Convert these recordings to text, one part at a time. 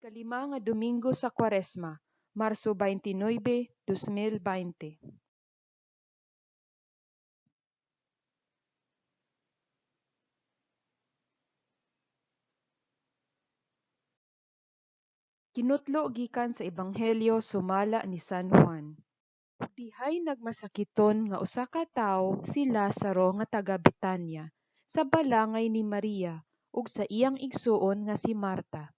Ikalima nga Domingo sa Kuwaresma, Marso 29, 2020. Kinutlo gikan sa Ebanghelyo sumala ni San Juan. Ug dihay nagmasakiton nga usa ka tawo si Lazaro nga taga Betania, sa balangay ni Maria ug sa iyang igsuon nga si Marta.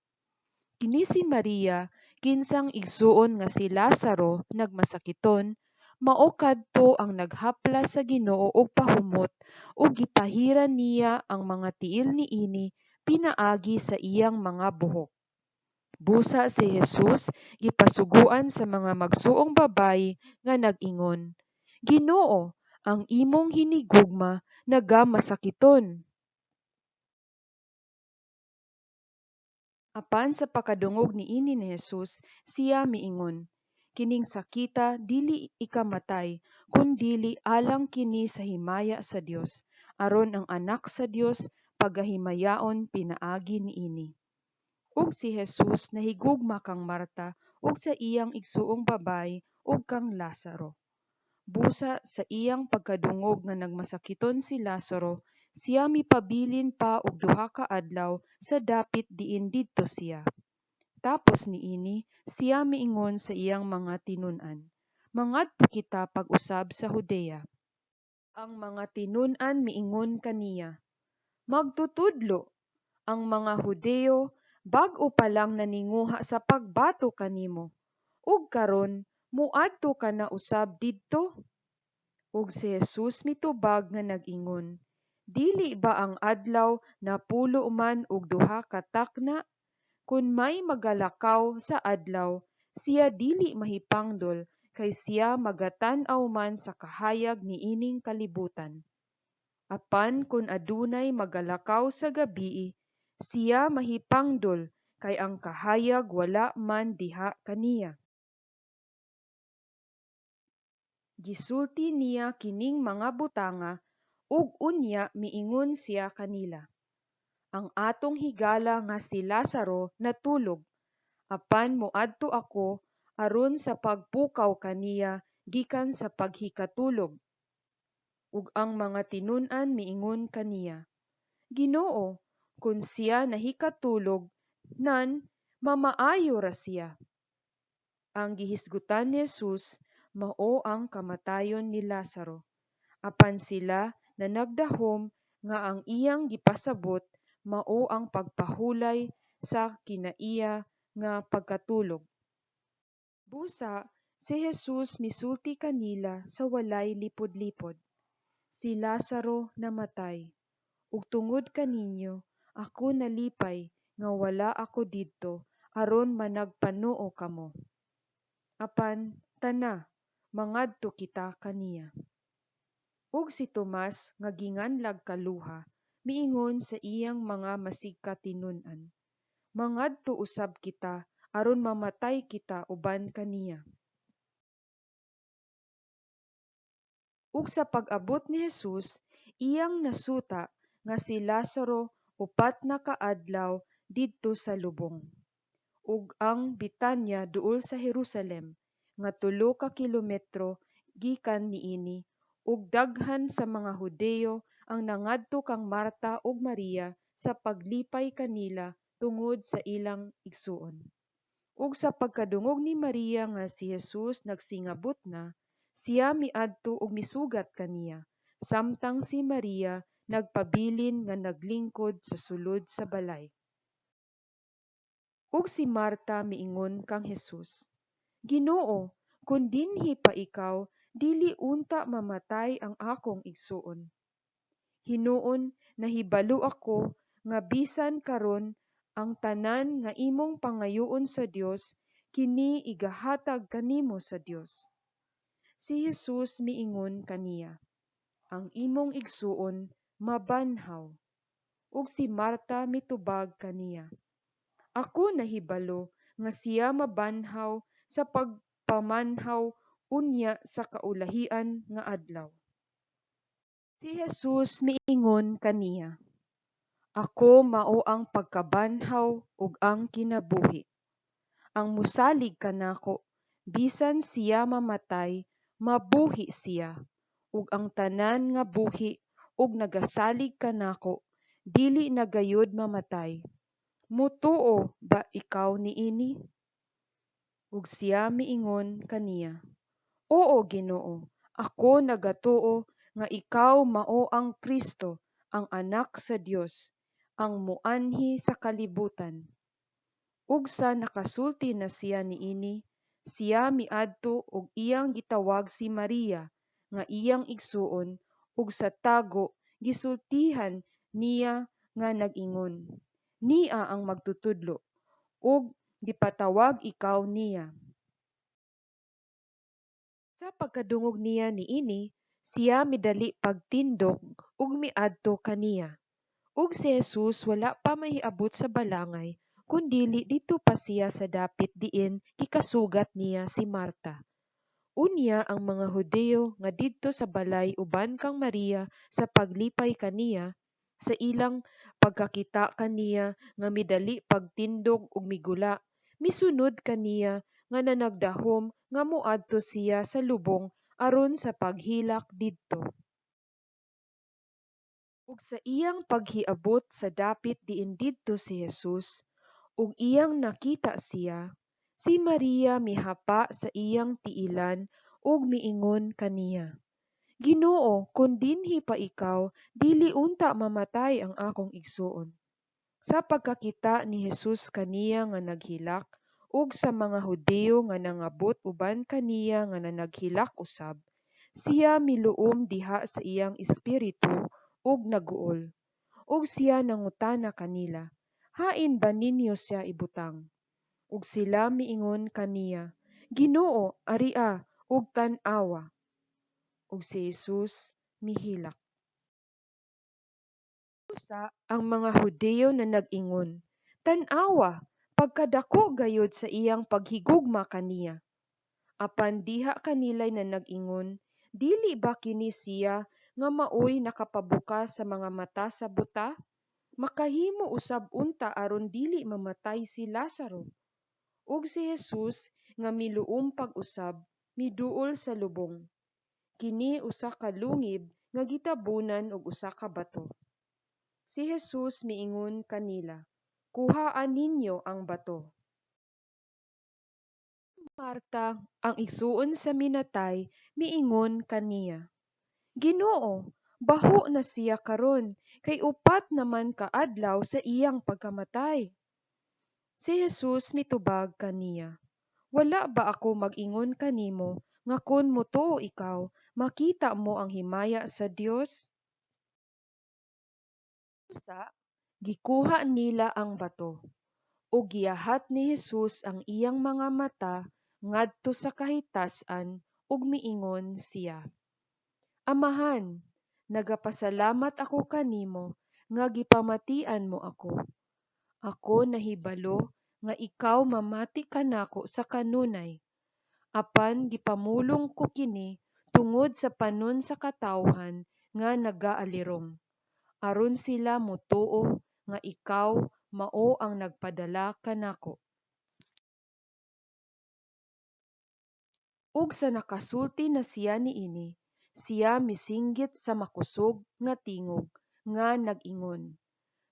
Kini si Maria, kinsang igsuon nga si Lazaro nagmasakiton, mao kadto ang naghaplas sa Ginoo og pahumot ug gipahiran niya ang mga tiil niini pinaagi sa iyang mga buhok. Busa si Jesus gipasuguan sa mga magsuong babayi nga nag-ingon, Ginoo, ang imong hinigugma nagamasakiton. Apan sa pagkadungog niini ni Jesus, siya miingon, Kining sakita dili ikamatay, kundili alang kini sa himaya sa Dios, aron ang Anak sa Dios pagahimayaon pinaagi niini. Ug si Jesus nahigugma kang Marta ug sa iyang igsuong babayi ug kang Lazaro. Busa sa iyang pagkadungog nga nagmasakiton si Lazaro, siya mipabilin pa og duha ka adlaw sa dapit diin didto siya. Tapos niini, siya miingon sa iyang mga tinun-an, Mangadto kita pag-usab sa Judea. Ang mga tinun-an miingon kaniya, Magtutudlo, ang mga Hudeo bag-o pa lang naninguha sa pagbato kanimo, ug karon moadto ka na usab didto? Ug si Jesus mitubag nga nag-ingon, Dili ba ang adlaw napulo man og duha ka takna? Kun may magalakaw sa adlaw, siya dili mahipangdol kay siya magatan-aw man sa kahayag niining kalibutan. Apan kun adunay magalakaw sa gabii, siya mahipangdol kay ang kahayag wala man diha kaniya. Gisulti niya kining mga butanga, ug unya miingon siya kanila, Ang atong higala nga si Lazaro natulog, apan moadto ako aron sa pagpukaw kaniya gikan sa paghikatulog. Ug ang mga tinun-an miingon kaniya, Ginoo, kun siya nahikatulog, nan mamaayo ra siya. Ang gihisgutan ni Jesus mao ang kamatayon ni Lazaro, apan sila nanagdahom nga ang iyang gipasabot mao ang pagpahulay sa kinaiya nga pagkatulog. Busa si Jesus misulti kanila sa walay lipod-lipod. Si Lazaro namatay, ug tungod kaninyo ako nalipay nga wala ako didto aron managpanuo kamo. Apan tana, mangadto kita kaniya. Ug si Tomas nga ginganlag Kaluha miingon sa iyang mga masigkatinun-an, Mangadto usab kita aron mamatay kita uban kaniya. Ug sa pag-abot ni Jesus, iyang nasuta nga si Lazaro 4 na ka adlaw didto sa lubong. Ug ang Betania duol sa Jerusalem, nga 3 ka kilometro gikan niini, ug daghan sa mga Hudeo ang nangadto kang Marta ug Maria sa paglipay kanila tungod sa ilang igsuon. Ug sa pagkadungog ni Maria nga si Jesus nagsingabot na, siya miadto ug misugat kaniya, samtang si Maria nagpabilin nga naglingkod sa sulod sa balay. Ug si Marta miingon kang Jesus, Ginoo, kun dinhi pa ikaw, dili unta mamatay ang akong igsuon. Hinuon nahibalo ako nga bisan karon ang tanan nga imong pangayoon sa Dios, kini igahatag kanimo sa Dios. Si Jesus miingon kaniya, Ang imong igsuon mabanhaw. Ug si Marta mitubag kaniya, Ako nahibalo nga siya mabanhaw sa pagpamanhaw unya sa kaulahian nga adlaw. Si Jesus miingon kaniya, Ako mao ang pagkabanhaw ug ang kinabuhi. Ang mosalig kanako, bisan siya mamatay, mabuhi siya, ug ang tanan nga buhi ug nagasalig kanako dili na gayud mamatay. Motuo ba ikaw niini?" Ug siya miingon kaniya, "Oo, Ginoo, ako nagatuo nga ikaw mao ang Kristo, ang Anak sa Dios, ang moanhi sa kalibutan." Ug sa nakasulti na siya niini, siya miadto ug iyang gitawag si Maria nga iyang igsuon ug sa tago gisultihan niya nga nag-ingon, "Nia ang magtutudlo, ug gipatawag ikaw niya." Sa pagkadungog niya niini, siya midali pagtindog ug miadto kaniya. Ug si Jesus wala pa mahiabot sa balangay, kundili didto pa siya sa dapit diin gikasugat niya si Marta. Unya ang mga Hudiyo nga didto sa balay uban kang Maria sa paglipay kaniya, sa ilang pagkakita kaniya nga midali pagtindog ug migula, misunod kaniya nga nanagdahom nga moadto siya sa lubong aron sa paghilak didto. Ug sa iyang paghiabot sa dapit diin didto si Jesus, ug iyang nakita siya, si Maria mihapa sa iyang tiilan ug miingon kaniya, "Ginoo, kon dinhi pa ikaw, dili unta mamatay ang akong igsuon." Sa pagkakita ni Jesus kaniya nga naghilak, ug sa mga Hudiyo nga nangabot uban kaniya nga nanaghilak usab, siya miluom diha sa iyang espiritu ug naguol. Ug siya nangutana kanila, "Hain ba ninyo siya ibutang?" Ug sila miingon kaniya, "Ginoo, aria ug tan-awa." Ug si Jesus mihilak. Usa ang mga Hudiyo nanag-ingon, "Tan-awa, pagkadako gayud sa iyang paghigugma kaniya." Apan diha kanilay nanag-ingon, "Dili ba kini siya nga maoy nakapabukas sa mga mata sa buta? Makahimo usab unta aron dili mamatay si Lazaro." Ug si Jesus nga miluom pag-usab miduol sa lubong. Kini usa ka lungib nga gitabonan og usa ka bato. Si Jesus miingon kanila, "Kuhaa ninyo ang bato." Marta, ang igsuon sa minatay, miingon kaniya, "Ginoo, baho na siya karon, kay upat na man ka adlaw sa iyang pagkamatay." Si Jesus mitubag kaniya, "Wala ba ako mag-ingon kanimo nga kon motuo ikaw, makita mo ang himaya sa Dios?" Usa, gikuha nila ang bato. Ug giyahat ni Jesus ang iyang mga mata ngadto sa kahitas-an ug miingon siya, "Amahan, nagapasalamat ako kanimo nga gipamatian mo ako. Ako nahibalo nga ikaw mamati kanako sa kanunay. Apan gipamulong ko kini tungod sa panon sa katawhan nga nagaalirong, aron sila motuo nga ikaw mao ang nagpadala kanako." Ug sa nakasulti na siya niini, siya misinggit sa makusog nga tingog nga nag-ingon,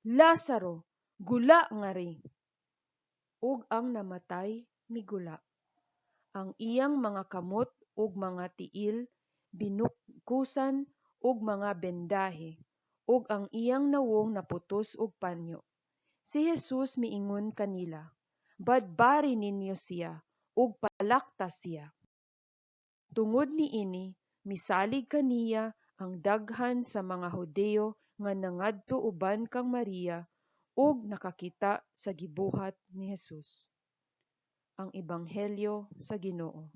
"Lazaro, gula ngari!" Ug ang namatay migula. Ang iyang mga kamot ug mga tiil binukkusan og mga bendahe, ug ang iyang nawong naputos og panyo. Si Jesus miingon kanila, "Badbari ninyo siya ug palakta siya." Tungod niini misalig kaniya ang daghan sa mga Hudiyo nga nangadto uban kang Maria ug nakakita sa gibuhat ni Jesus. Ang Ebanghelyo sa Ginoo.